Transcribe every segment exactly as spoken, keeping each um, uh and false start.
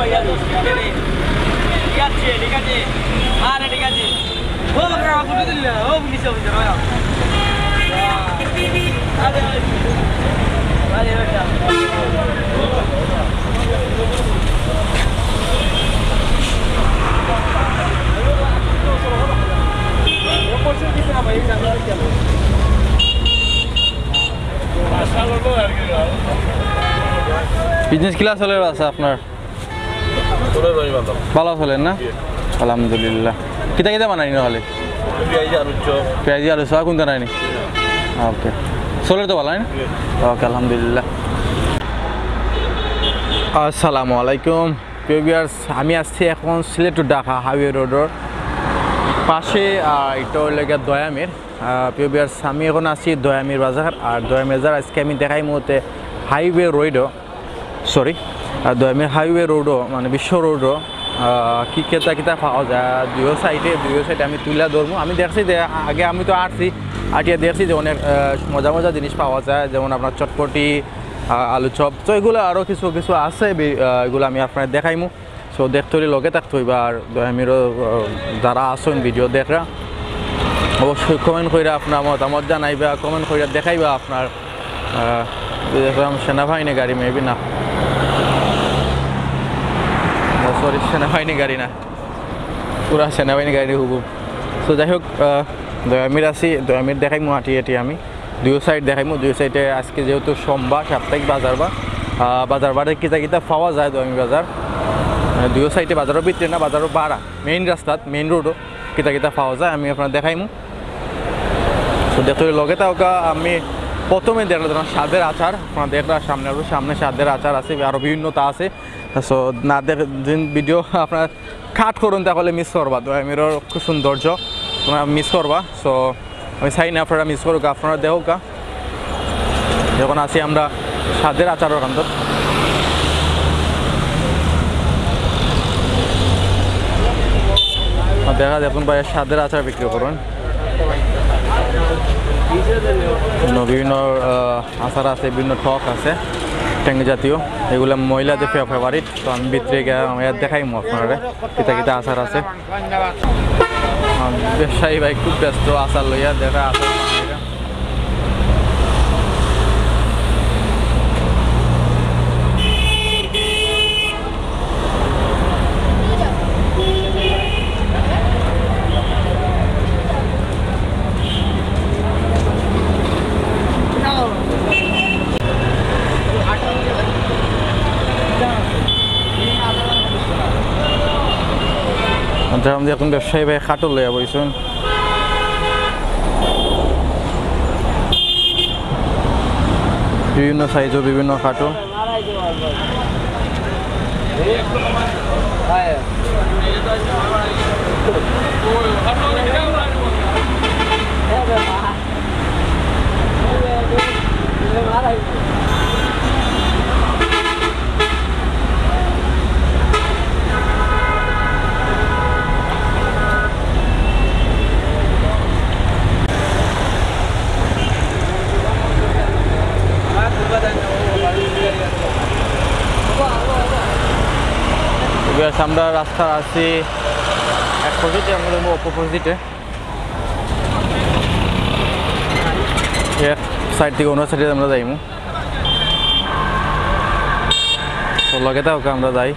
ঠিক আছে, ঠিক আছে। ও, বাবা, ফটো তুললে, ও, পুলিশ অফিসার, ভাই। আরে, বেটা। বিজনেস কিলা চলের আছে আপনার? চলের ভাই ভালো। ভালো চলের না? জি। আলহামদুলিল্লাহ। কিতা কিতা বানাইনি খালি? পেঁয়াজি আলুর চপ। পেঁয়াজি আলুর চপ, আর কুনতা নাইনি? ওকে। চলের তো ভালো, না? জি। ওকে, আলহামদুলিল্লাহ। আসসালামু আলাইকুম। প্রিয় ভিউয়ার্স, আমি আছি এখন সিলেট to ঢাকা হাইওয়ে রোডর পাশে, আহ, এটা অইলো গিয়া দয়ামির। আহ, প্রিয় ভিউয়ার্স, আমি এখন আছি দয়ামির বাজার। আর দয়ামির বাজার আজকে আমি দেখাইমু হাইওয়ে রোডো, সরি, আর দয়ামির হাইওয়ে রোডো, মানে বিশ্ব রোডো, আহ, কি কিতা কিতা পাওয়া যায় দুইও সাইডে, দুইও সাইডে আমি তুইলা ধরমু। আমি দেখছি যে আগে আমি তো আটছি, আটিয়া দেখছি যে অনেক, আহ, মজা মজা জিনিস পাওয়া যায়, যেমন আপনার চটপটি, আহ, আলু চপ, তো এগুলা আরও কিছু কিছু আছে, বি-, আহ, এগুলা আমি আপনারে দেখাইমু। So, দেখতে অইলে লগে থাকতে অইবা। আর দয়ামিরও, আহ, যারা আছইন ভিডিও দেখরা, অবশ্যই comment কইরা আপনার মতামত জানাইবা, comment কইরা দেখাইবা আপনার, আহ, দেখলাম সেনাবাহিনী গাড়ি, maybe না, সরি, সেনাবাহিনী গাড়ি না, পুরা সেনাবাহিনী গাড়ি হুবহু। So, যাই হোক, আহ, দয়ামির আছি, দয়ামির দেখাইমু আটি আটি আমি। দুইও সাইড দেখাইমু, দুইও সাইডে আজকে যেহেতু সোমবার, সাপ্তাহিক বাজার বা, আহ, বাজার বারে কিতা কিতা পাওয়া যায় দয়ামি বাজার, মানে দুইও সাইডে বাজারর ভিতরে না, বাজারর বারা, মেইন রাস্তাত, মেইন রোডো কিতা কিতা পাওয়া যায় আমি আপনারে দেখাইমু। So দেখতে অইলে লগে থাকউক্কা। আমি প্রথমে দেখলাম সাদের আচার, আপনারা দেখরা সামনে, আরও সামনে সাদের আচার আছে, আরও বিভিন্নতা আছে। So না দেখ, যেন ভিডিও আপনারা কাট করইন, তাহলে মিস করবা। দয়ামিরর খুব সৌন্দর্য, তোমরা মিস করবা। So আমি চাই না আপনারা মিস করউক্কা, আপনারা দেখউক্কা। এখন আছি আমরা সাদের আচারর কান্দত। দেখা যায় এখন ভাই সাদের আচার বিক্রি করইন। বিভিন্ন, বিভিন্ন, আহ, আচার আছে, বিভিন্ন টক আছে, টেঙ্গি জাতীয়। এগুলা মহিলাদের ফে-, favourite। তো আমি ভিতরে গিয়া আমি আর দেখাইমু আপনারে কিতা কিতা আচার আছে। আহ, ব্যবসায়ী ভাই খুব ব্যস্ত আচার লইয়া, দেখা আচার বানাইরা। আচ্ছা, আমি এখন ব্যবসায়ী ভাই খাটল লইয়া বইছইন। বিভিন্ন সাইজর বিভিন্ন খাটল। Viewers, আমরা রাস্তার আছি এক পজিটে, আমরা অপোজিটে। এক সাইড থাকি অন্য সাইডে আমরা যাইমু। তো লগে থাকউক্কা, আমরা যাই।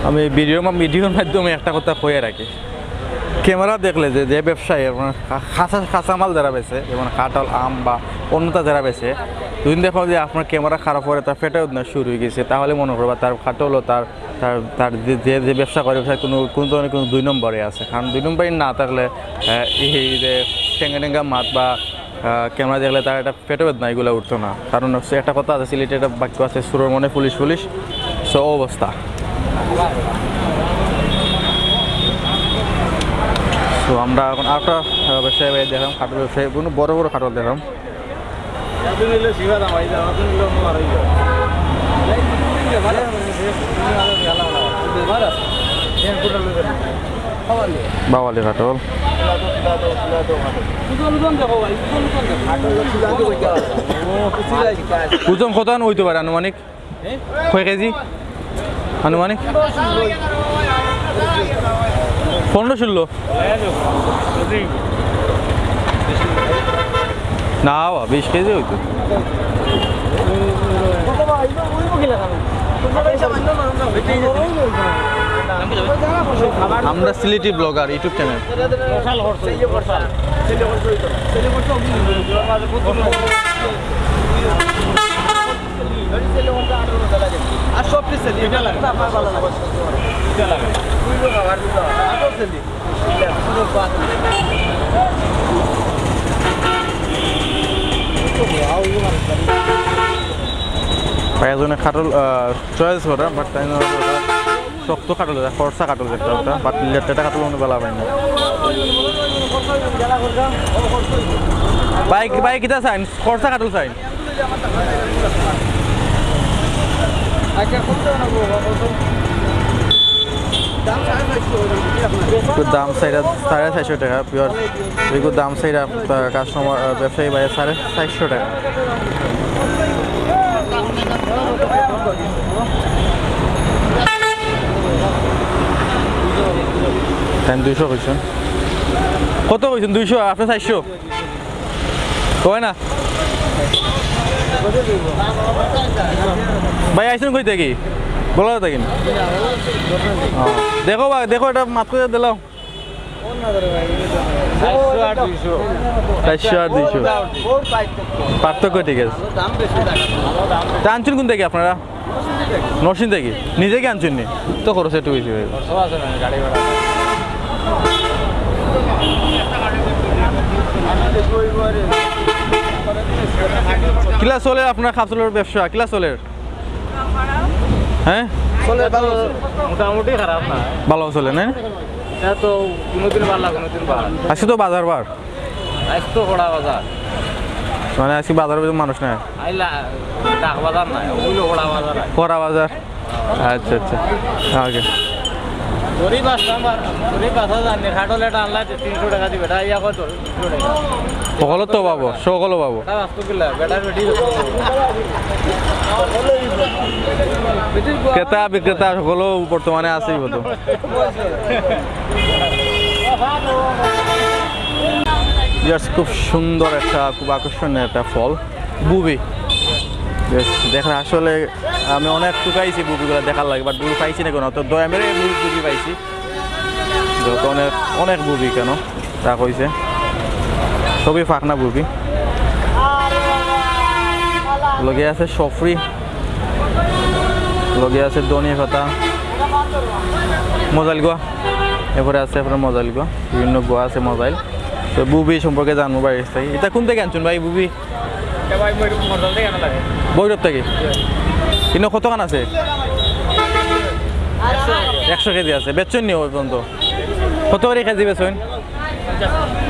আমি ভিডিওর মা-, ভিডিওর মাধ্যমে একটা কথা কইয়া রাখি, ক্যামেরা দেখলে যে, যে ব্যবসায়ী আপনার খা-, খাসা, খাসা মাল যারা বেচে, যেমন কাঁঠাল, আম বা অন্যতা যারা বেচে, যদি দেখো যে আপনার ক্যামেরা খারাপ অইলে তার পেটে বেদনা শুরু অই গেছে, তাহলে মনো করবা তার কাঁঠালও তার তার, তার যে, যে, যে ব্যবসা করে, ব্যবসায় কোনো, কোনো ধরনের কোনো দুই নম্বরে আছে। কারণ দুই নম্বরে না থাকলে, আহ, এই যে টেঙ্গা টেঙ্গা মাত বা, আহ, ক্যামেরা দেখলে তার একটা পেটে বেদনা এগুলা উঠতো না। কারণ হচ্ছে একটা কথা আছে, সিলেটে একটা বাক্য আছে, "চোরর মনে পুলিশ পুলিশ।" So, ও অবস্থা। So, আমরা এখন আরেকটা, আহ, ব্যবসায়ী ভাই দেখলাম, কাঠল ব্যবসায়ী, কোনো বড় বড় কাঠল দেখলাম। বাওয়ালি কাঠল। ওজন কত আন অইতে পারে আনুমানিক? কয় কেজি আনুমানিক? পনেরো ষোলো। না বা, বিশ কেজি অইতো। আমরা সিলেটি ব্লগার YouTube চ্যানেল। আর সব পিস সেলি, এটা লাগে। আপনার ভালো লাগে। এটা লাগে। দুই লোক আবার দুটো। আরো সেলি। ভাই, একজনে কাঠল, আহ, চয়েস করে, but তাই না, শক্ত কাঠল, খরচা কাঠল যেটা, ওটা, but লেটটা কাঠল মনে বেলা পাই না। ভাই, ভাই, কিতা চাইন? খরচা কাঠল চাইন। এগুর দাম চাইরা সাড়ে চারশো টাকা, পিওর। এগুর দাম চাইরা, আহ, কাস্টমার, আহ, ব্যবসায়ী ভাই সাড়ে চারশো টাকা। তাই দুইশো কইছেন। কত কইছেন? দুইশো, আপনি চারশো? কয় না? ভাই, আইছেন কই থাকি? বলা থাকি না? ও, দেখো বা, দেখো, এটা মাত করে দিলাম। চারশো আর দুইশো। চারশো আর দুইশো। পার্থক্য, ঠিক আছে। তা আনছেন কোন থাকি আপনারা? নরসিং থাকি? নিজে কি আনছেন নি? তো খরচ একটু বেশি অইবো। কিলা চলের আপনার কাঠলর ব্যবসা? কিলা চলের? হ্যাঁ? চলে ভালো। মোটামুটি খারাপ না। ভালো চলে না? এটা তো কোনোদিন ভালা, কোনোদিন ভালা। আজকে তো বাজার বার। আজ তো কড়া বাজার। মানে আজকে বাজারো বেশি মানুষ নাই? আইলা, ডাক বাজার নাই, ওগুলো কড়া বাজার আয়। কড়া বাজার। আচ্ছা, আচ্ছা। ওকে। গরিব আসলাম আর গরিব আসা জানি, কাঠল এটা আনলা যে তিনশো টাকা দিবে, এটা ইয়া কত? তিনশো টাকা। সকলো তো পাবো, সকলো পাবো। এটা বাস্তব কিলা, বেটার বেটি। ক্রেতা বিক্রেতা সকলো বর্তমানে আছেই বলতো। Just খুব সুন্দর একটা, খুব আকর্ষণীয় একটা ফল, বুবি। Just দেখেন, আসলে আমি অনেক টুকাইছি বুবিগুলা দেখার লাগি, but বুবি পাইছি না কোনো। তো দয়া মেরে বুবি, বুবি পাইছি, যত অনেক, অনেক বুবি কেন তা কইছে, সবই ফাকনা বুবি। লগে আছে সফরি, লগে আছে ধনিয়া পাতা, মজাইল গুয়া, এরপরে আছে আপনার মজাইল গুয়া, বিভিন্ন গুয়া আছে মজাইল। তো বুবি সম্পর্কে জানবো ভাই। এটা কোন থাকি আনছইন ভাই বুবি? এটা ভাই ভৈরব মন্ডল থেকে আনা লাগে। ভৈরব থাকি? ইনো কতখান আছে? একশো কেজি আছে। বেচছইন নি অউ পর্যন্ত? কত করি কেজি বেচছইন?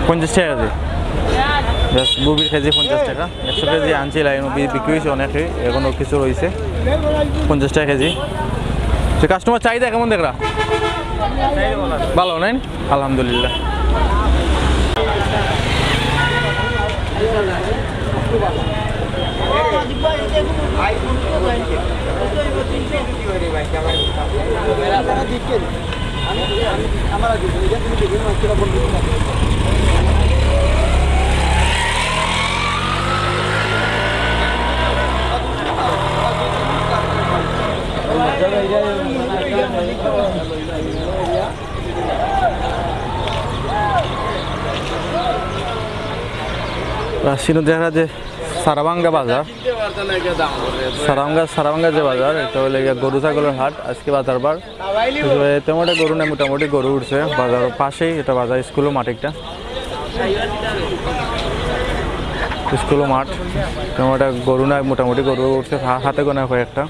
পঞ্চাশ টাকা কেজি। Just বুবির কেজি পঞ্চাশ টাকা। একশো কেজি আনছিল, এখনো বি-, বিক্রি অইছে অনেকই, এখনো কিছু রইছে। পঞ্চাশ টাকা কেজি। তো কাস্টমার চাহিদা কেমন দেখরা? ভালো, নাইন? আলহামদুলিল্লাহ। রাশিনো দেখা যে সারাবাঙ্গা বাজার, সারাবাঙ্গা, সারাবাঙ্গা যে বাজার, এটা অইলো গিয়া গরু ছাগলর হাট, আজকে বাজার বার। তবে তেমন একটা গরু নাই, মোটামুটি গরু উঠছে বাজার পাশেই, এটা বাজার, স্কুলও মাঠ একটা, স্কুলও মাঠ। তেমন একটা গরু নাই, মোটামুটি গরু উঠছে, হা-, হাতে গোনা কয়েকটা।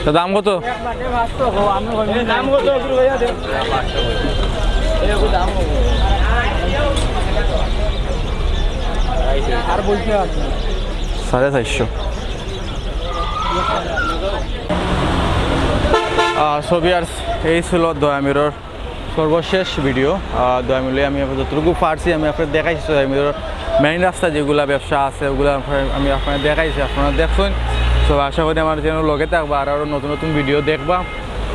তো দাম কত? দাম কত? একটু ভাইয়া দে। এরকম দাম হবে। সাড়ে চারশো। আহ, so viewers, এই ছিল দয়ামিরর সর্বশেষ ভিডিও। আহ, দয়ামির লই আমি যতটুকু পারছি আমি আপনারে দেখাইছি। দয়ামিরর মেইন রাস্তা যেগুলা ব্যবসা আছে ওগুলা আপনারে, আমি আপনারে দেখাইছি, আপনারা দেখছইন। So আশা করি আমার চ্যানেল লগে থাকবা, আর আরও নতুন নতুন ভিডিও দেখবা।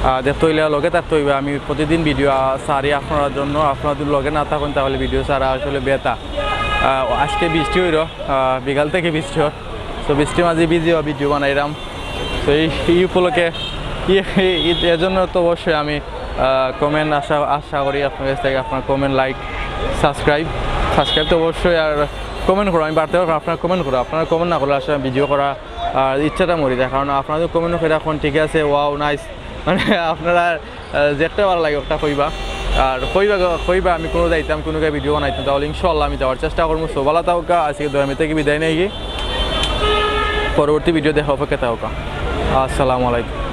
আহ, দেখতে অইলে লগে থাকতে অইবা। আমি প্রতিদিন ভিডিও, আহ, ছাড়ি আপনারার জন্য, আপনারা যদি লগে না থাকইন তাহলে ভিডিও ছাড়া আসলে বেতা। আহ, আজকে বৃষ্টি অইলো, আহ, বিকাল থাকি বৃষ্টি অর। So বৃষ্টির মাঝে ভিজিয়া ভিডিও বানাইরাম। So এই, এই উপলক্ষে, এই, এই, এই, এর জন্য তো অবশ্যই আমি, আহ, কমেন্ট আশা, আশা করি আপনার কাছ থাকি, আপনার কমেন্ট, লাইক, সাবস্ক্রাইব, সাবস্ক্রাইব তো অবশ্যই, আর কমেন্ট করো। আমি বাড়তে পারবো, আপনারা কমেন্ট করো। আপনারা কমেন্ট না করলে আসলে ভিডিও করা আর ইচ্ছাটা মরি যায়, কারণ আপনারা যদি কমেন্ট করে রাখুন, ঠিক আছে, ওয়াও, নাইস, মানে আপনারা, আহ, যেটা ভালা লাগে ওটা কইবা। আর কইবা, কইবা আমি কুনু যাইতাম, কুনু ভিডিও বানাইতাম, তাহলে ইনশাআল্লাহ আমি যাওয়ার চেষ্টা করমু। So ভালা থাকউক্কা, আজকে দয়ামি থাকি বিদায় নেই গি, পরবর্তী ভিডিও দেখার অপেক্ষায় থাকউক্কা। আসসালামু আলাইকুম।